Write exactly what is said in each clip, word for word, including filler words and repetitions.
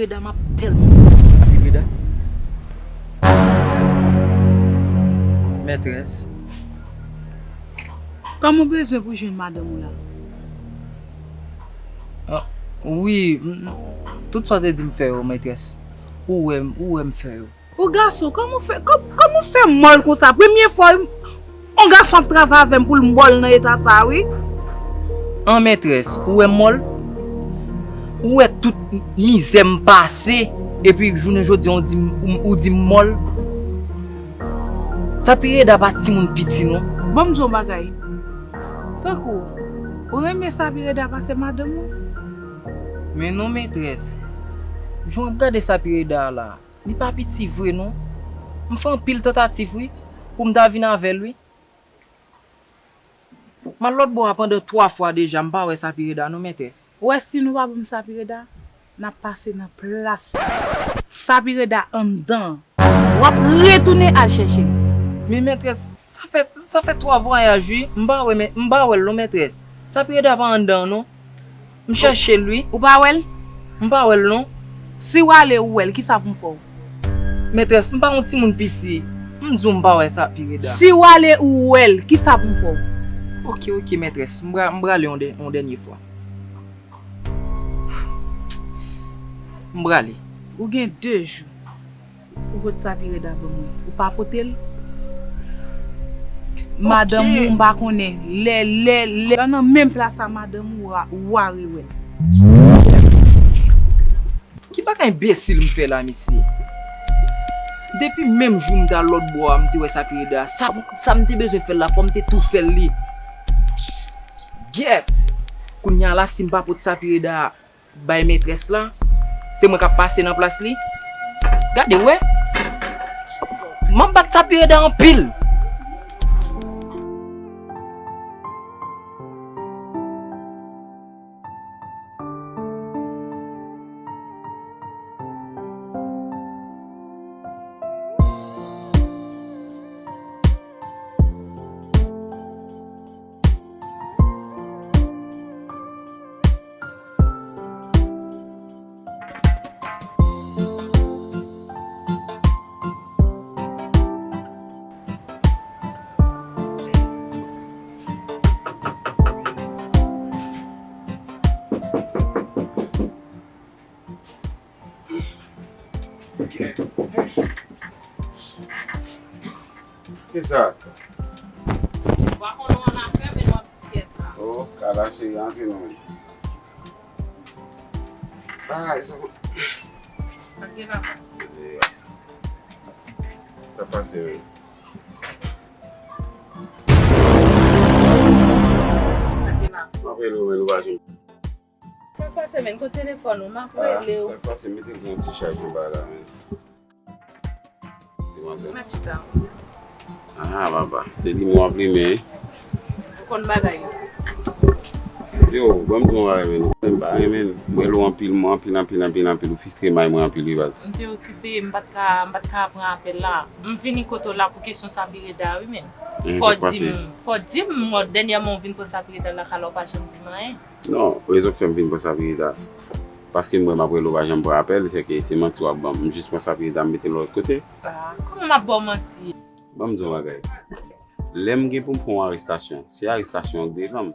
Reda, m ap tèlman. Sapi Reda. Mètrès. Kòman w bezwen pou jwenn madanm ou la? Ah, wi, m, m, tout sa w te di m fè yo, mètrès. Ou wè m, ou wè m fè yo. Ou gason, kòman w fè, kò-, kòman w fè mòl konsa? Premye fwa, yon gason ap travay avè m pou l mòl nan eta sa, wi. An mètrès, ou wè m mòl? Ou wè tout mizè m pase, epi jounen jodi a, ou di m, ou, ou di m mòl? Sapi Reda pa timoun piti, non. Ban m di w yon bagay. Tankou, ou renmen Sapi Reda pase madanm ou? Men non, mètrès. Jan w ap gade Sapi Reda a la, li pa piti vre, non. M fè anpil tantativ, wi, pou m ta vin avè l, wi. M al lòt bò a pandan twa fwa deja, m pa wè Sapi Reda non, mètrès. Ou wè si nou pa ban m Sapi Reda, n ap pase nan plas Sapi Reda anndan. W ap retounen al chèche l. Men mètrès, sa fè, sa fè twa vwayaj wi, m pa wè, m pa wè l non, mètrès. Sapi Reda pa anndan an non. M chèche l wi. Ou pa wè l? M pa wè l non. Si w ale ou wè l, kisa pou m fè w? Mètrès, m pa yon timoun piti. M di w m pa wè Sapi Reda. Si w ale ou wè l, kisa pou m fè w? Oke, oke, mètrès. M pra-, m prale yon dè-, yon dènye fwa. M prale. Ou gen de jou. Ou pot Sapi Reda ban mwen. Ou pa pote l? Madanm ou, m pa konnen. Lè, lè, lè, nan menm plas a madanm ou, w a, w a rewè l. Ki bagay enbesil m fè la, mesye? Depi menm jou m t al lòt bò a, m te wè Sapi Reda. Sa, sa m te bezwen fè l la, fò m te tou fè l li. Gèt! Kounye a la, si m pa pot Sapi Reda, bay mètrès la, se mwen k ap pase nan plas li. Gade, w wè. M ap bat Sapi Reda anpil. Kisa? Ou pa konnen w annafè, men w ap di pyès la. Oh, Kala cheri, antre non men. Bagay sa. Sa k gen papa? Sa pase wi. Sa k gen la? M ap rele w men nou pa janm. Sa k pase, men? Kote telefòn ou? M ap rele w. Sa k pase, mete l gen yon ti chaj anba la, men. Demwazèl. Mèt chita. Ah, papa, se li m w ap limen. Ou konn bagay yo. Yo, ban m di w yon bagay, men. Ou konnen m pa renmen. M rele w anpil, mwen anpil, anpil, anpil, anpil. Ou fistre may mwen anpil, wi, baz. M te okipe, m pa t ka, m pa t ka pran apèl la. M vini kote w la pou kesyon Sapi Reda, wi, men. Fò w di m, fò w di m, dènyèman w vin pran Sapi Reda la, Kala, w pa janm di m anyen. Non, rezon k fè m vin pran Sapi Reda. Paske m wè m ap rele w pa janm pran apèl, se ke se manti w ap ban m. M jis pran Sapi Reda, m mete l yon lòt kote. Ah, kòman m ap ba w manti? Ban m di w yon bagay. Lè m gen pou m fè yon arestasyon, se arestasyon an k devan m.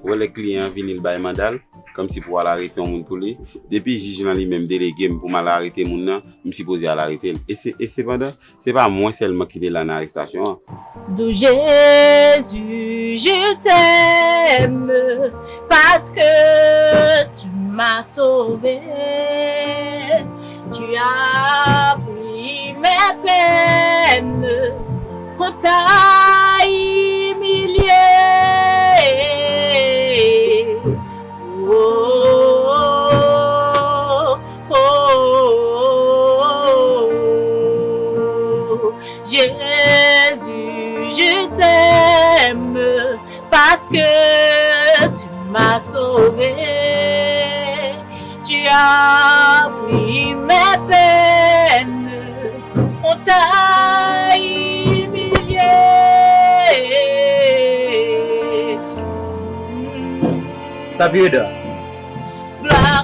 Ou wè lè kliyan an vini, l bay manda l, kòmsi pou al arete yon moun pou li. Depi jij lan li menm delege m pou m al arete moun nan, m sipoze al arete l. E se, e sepandan, se pa mwen sèlman ki te la nan arestasyon an. Doux Jésus, je t'aime parce que tu m'as sauvé. Tu as pris mes peines, on t'a humilié. Oh, oh, oh, oh. Jésus, je t'aime parce que tu m'as sauvé. Tu as pris mes peines, on t'a humilié. Sapi Reda. Gloire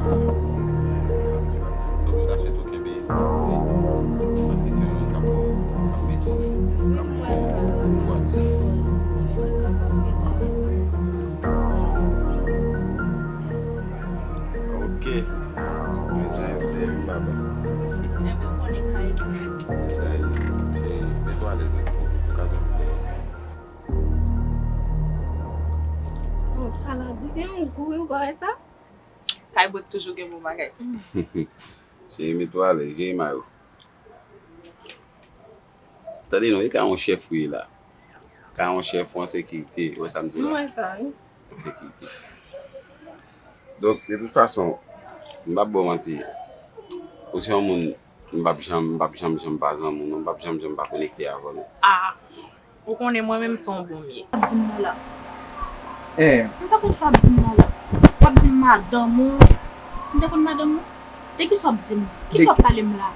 Ah, men, men sa m di la. Donk, m ta swete w kenbe di. Paske se yon moun k ap ba w, k ap mete w, k ap mete w dwat. Gen yon gou, wi, ou pa wè sa? Kay Brek toujou gen bon bagay. Cheri, mete w alèz, Jemima yo. Tande non, e ka yon chèf ou ye la. Ka yon chèf ou an sekirite, ou wè sa m di w la? M wè sa, wi. An sekirite. Donk, de tout fason, m p ap ba w manti. Ou se yon moun, m p ap janm, m p ap janm, janm pa zanmi w, non, m p ap janm, janm pa konekte avè w, non. Ah, ou konnen mwen menm se yon bon m ye. W ap di m non la. Eh. M pa konn sa w ap di m non la. W ap di m madanm ou. M te konn madanm ou? De kisa w ap di m? Kisa w ap pale m la?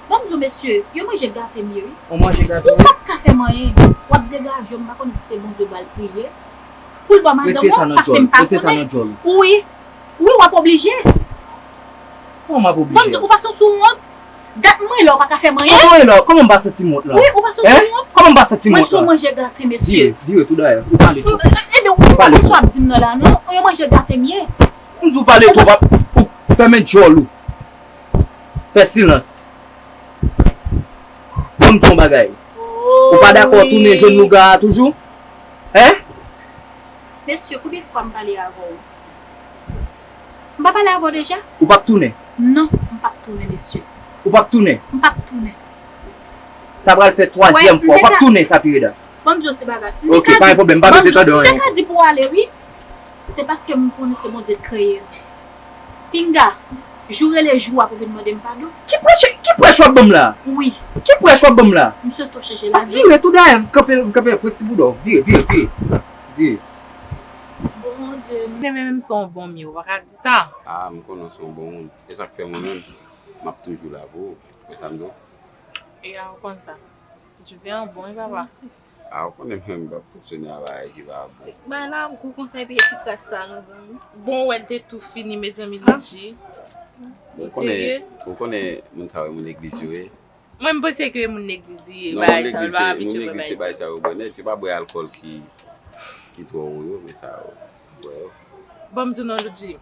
Ban m di w, mesye, yo manje gate m ye, wi. Ou manje gate, wi. Ou p ap ka fè m anyen. W ap degaje w, m pa konnen si se Bondye w pral priye. Pou l ba w madanm ou, pa fè m pa konnen. Wi. Wi, w ap oblije. Kòman m ap oblije? Ban m di w, ou pa santi w wont? Dat mwen la, ou pa ka fè m anyen. Kòman mwen la? Kòman m pa santi m wont la? Wi, ou pa santi m wont? Kòman m pa santi m wont la? Mwen si w manje gate, mesye. Vire, vire tou dayè. Ou pale tou. Ebyen, ou pa konn sa w ap di m nan la, non. Ou yon manje gate m ye. M di w pale tou, w ap, ou fèmen djòl ou. Fè silans. Ban m di w yon bagay. Ou pa dakò tounen jwenn louga a toujou? Hein? Mesye, konbyen fwa m pale avè w? M pa pale avè w deja? Ou p ap tounen? Non, m p ap tounen, mesye. Ou p ap tounen? M p ap tounen. Sa pral fè twazyèm fwa. Ou p ap tounen, Sapireda. Ban m di w ti bagay. Ok, pa gen pwoblèm, m pa bezwen tande anyen ankò. M te ka di pou w ale, wi. Se paske m konnen se Bondye k kreye m. Pinga, jou rele jou a pou vin mande m padon. Ki prèch, ki prèch w ap ban m la? Wi. Ki prèch w ap ban m la? M swete w chanje lavi. Vire tou dayè, kanpe, kanpe, pran ti bouda w. Vire, vire, vire. Vire. Bondye. Mwen menm se yon bon m ye, ou pa ka di sa. Ah, m konnen w se yon bon moun. E sa k fè mwen menm, m ap toujou la pou ou. Ou wè sa m di w? E a, ou konn sa. Diven an bon, wi, papa. Mèsi. Ah, ou konnen mwen m p ap fonksyone a bagay ki pa bon. Ti bagay la gou konsa epi e ti kras sa nou ban nou. Bon, wè l te tou fini, mezanmi, Ludjy. Ou serye? Ou konnen moun sa yo e moun legliz yo ye. Mwen, m panse ke e moun legliz li ye, bagay sa yo, l pa abitye bwè bagay. Moun legliz se bagay sa yo bwè nèt, yo pa bwè alkòl ki, ki twò wo yo, men sa yo bwè yo. Ban m di w non, Ludjy.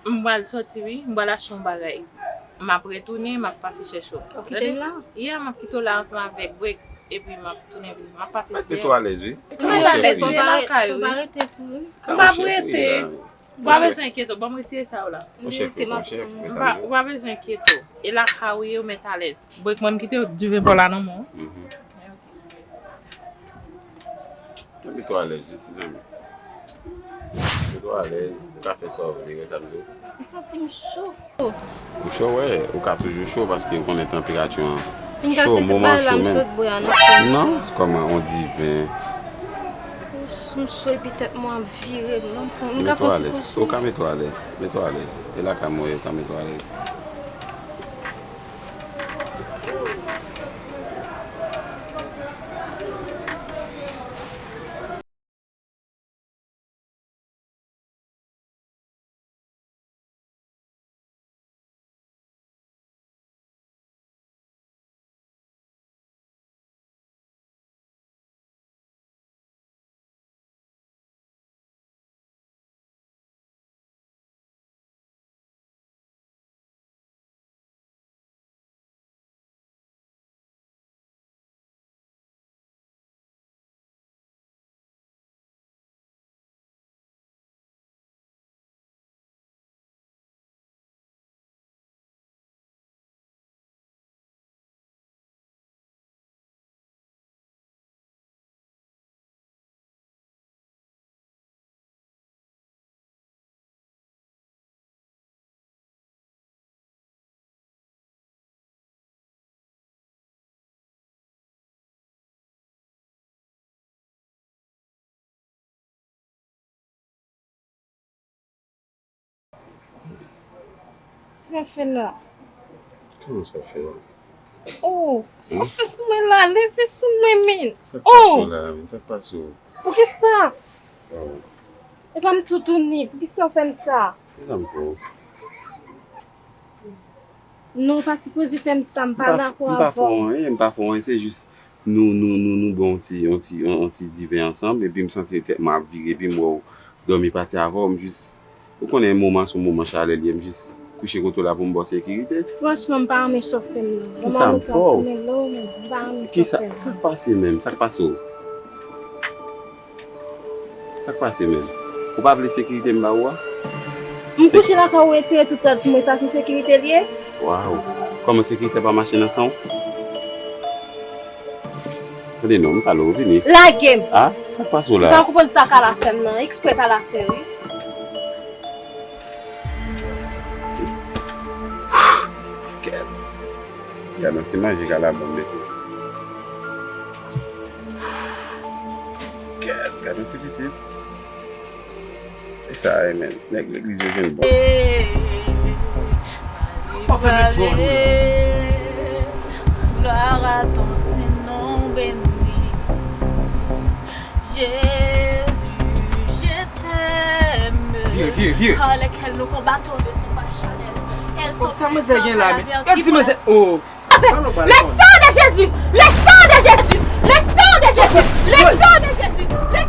M pral sòti wi, m pral achte yon bagay. M ap retounen, m ap pase chèche w. W ap kite m la? Yeah, m ap kite w la ansanm avèk Brek, epi m ap tounen vini. M ap pase dèyè w. Mèt mete w alèz wi. Mwen alèz, fò m pa rete tou wi. M p ap rete. Ou pa bezwen enkyete w, ban m retire sa yo la. Ou pa bezwen enkyete w. E lakay ou ye, ou mèt alèz. Brek, mwen m kite w diven pa w la nan men w. Mete w alèz wi, ti zanmi. Mete w alèz, ou ka fè sa w vle, wè sa m di w. M santi m cho. Ou cho, wè, ou ka toujou cho paske ou konnen tanperati an cho, moman cho menm. Non, kòman, on diven. M cho epi tèt mwen ap vire m, m ka fè on ti kouche. Ou ka mete w alèz, mete w alèz. E lakay mwen, ou ka mete w alèz. Sa w ap fè la? Kòman sa w ap fè la? Oh, sa w ap fè sou mwen la? Leve sou mwen, men. Sa k pase w la, men? Sa k pase w? Poukisa? Oh. E pa m toutouni, poukisa w fè m sa? Kisa m fè w? Non, w pa sipoze fè m sa, m pa dakò avè w. M pa fè w anyen, m pa fè w anyen, se jis nou, nou, nou, nou bwè yon ti, yon ti, yon, yon ti diven ansanm, epi m santi tèt mwen ap vire, epi m wè w dòmi pati avè w, m jis, ou konnen moman se yon moman chalè li ye, m jis kouche kote w la pou m ba w sekirite. Franchman, m pa renmen sa w fè m nan. Kisa m fè w? Kisa, sa k pase menm? Sa k pase w? Sa k pase menm? Ou pa vle sekirite m ba ou a? M kouche lakay ou, retire tout rad sou mwen, sa sou sekirite l ye? Waw! Kòman sekirite pa mache nan san w? Tande non, m pale w, vini. Lage m! Ah, sa k pase w la? M pa konprann sa Kala fè m nan, eksprè Kala fè, wi. Gad, gad yon ti manje Kala ban m, mesye. Gad, gad yon ti pitit. E sa, amen. Nèg legliz yo jwenn bon. Fò fè nèg jòl ou. Gloire à ton Saint-Nom béni. Jésus, je t'aime. Vire, vire, vire. Car lesquels nous combattons ne sont pas charnels. Elles sont puissantes par la vertu. Yo di manzè, oh. Le sang de Jésus! Le sang de Jésus! Le sang de Jésus! Le sang de Jésus! Le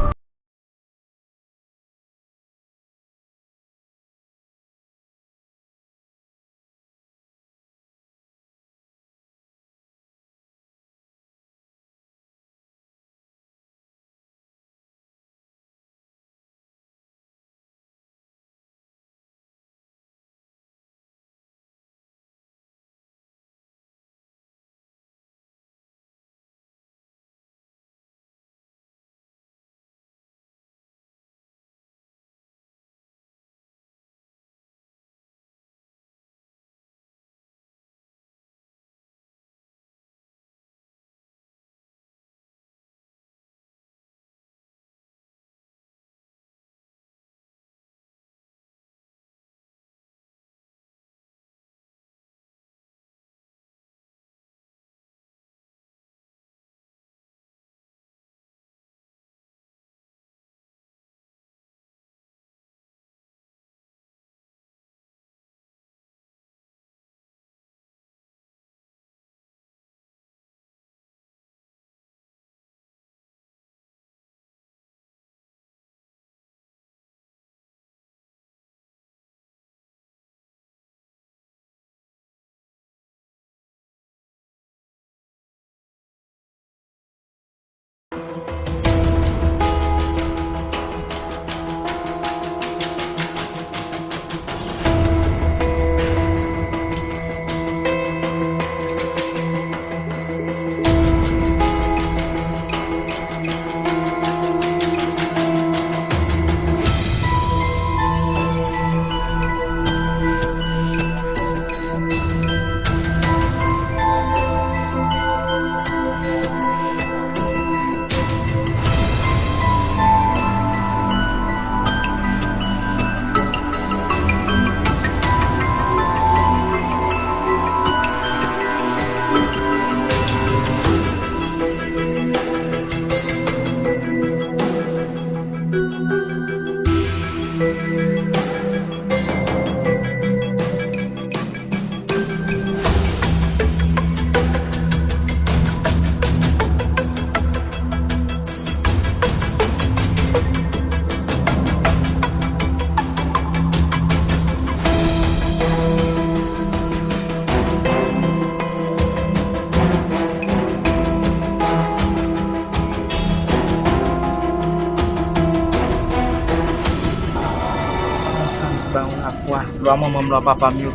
Ba yon lapwa, lwa manman m, lwa papa m yo.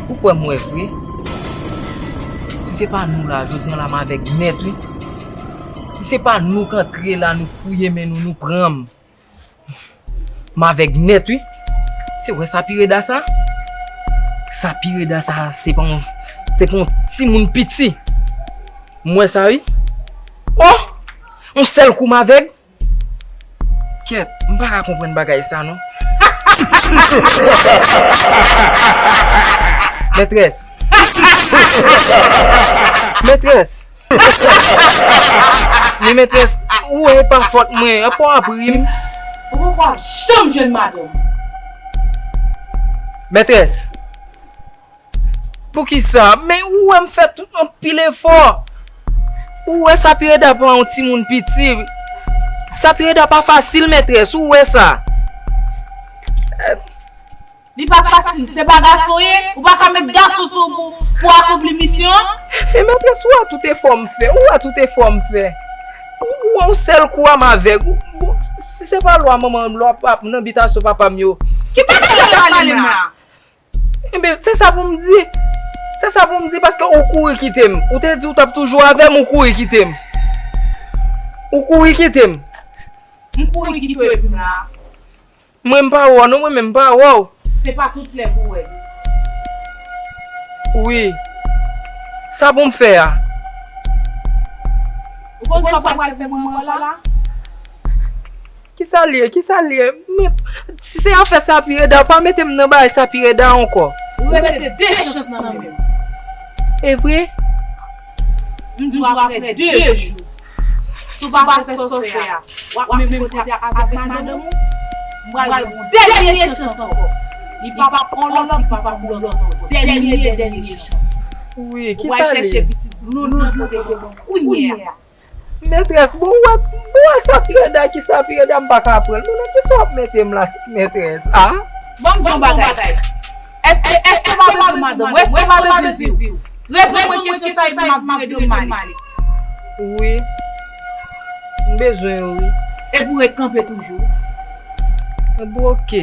Ou kwè m wè vre? Si se pa nou la, jodi a la m avèg nèt, wi. Si se pa nou k antre la, nou fouye men nou, nou pran m. M avèg nèt, wi. Se wè sa pi reda sa? Sa pi reda sa, se pa yon, se pa yon timoun piti. M wè sa, wi. Oh! Yon sèl kou m avèg. Kèt, m pa ka konprann bagay sa non. Mètrès. Mètrès. Men mètrès, ou wè e pa fòt mwen, apa w ap ri m? Ou poko ap janm jwenn madanm. Mètrès. Poukisa? Men ou wè m fè tout anpil efò. Ou wè sa pi reda pa yon timoun piti. Sa pi reda pa fasil, mètrès, ou wè sa. Li pa fasil, se pa gason ye, ou pa ka met gason sou ou pou, pou akonpli misyon an. E mètrès, ou wè tout efò m fè, ou wè tout efò m fè. Ou wè yon sèl kou a m avèg. Ou, ou, Si se pa lwa manman m, lwa pap, nan bitasyon papa m yo. Ki bagay w ap pale m la? Enben, se sa pou m di. Se sa pou m di, paske ou kouri kite m. Ou te di ou t ap toujou avè m, ou kouri kite m. Ou kouri kite m. M kouri kite w epi m la. Mwen m pa wè w non, mwen menm m pa wè w. Se pa tout lè pou wè m. Wi. Sa pou m fè a? Ou konn sa w pral fè pou mwen la? Kisa l ye? Kisa l ye? Men, si se afè Sapireda, pa mete m nan bagay Sapireda ankò. Ou rete de chans nan men m. E vre? M di w apre de jou. Si w pa fè sa w fè a, w ap menm pote ak avèk madanm ou. M pral ba w yon dènye chans ankò. Li p ap yon lòt, li p ap yon lòt ankò. Dènye, dènye chans. Wi, kisa l ye? Ou pral chèche pitit blond nan pote pou mwen kounye a. Metrès, bon, w ap, bon, w ap Sapireda, ki Sapireda m pa ka pran l. Bon, nan kisa w ap mete m la, metrès? A? Ban m di w yon bagay. Èske, èske w pa bezwen madanm ou? Èske w pa bezwen vi w? Reponn mwen kesyon sa epi m ap vire do m ale. Wi. M bezwen yo, wi. Epi w ret kanpe toujou. Bon, oke.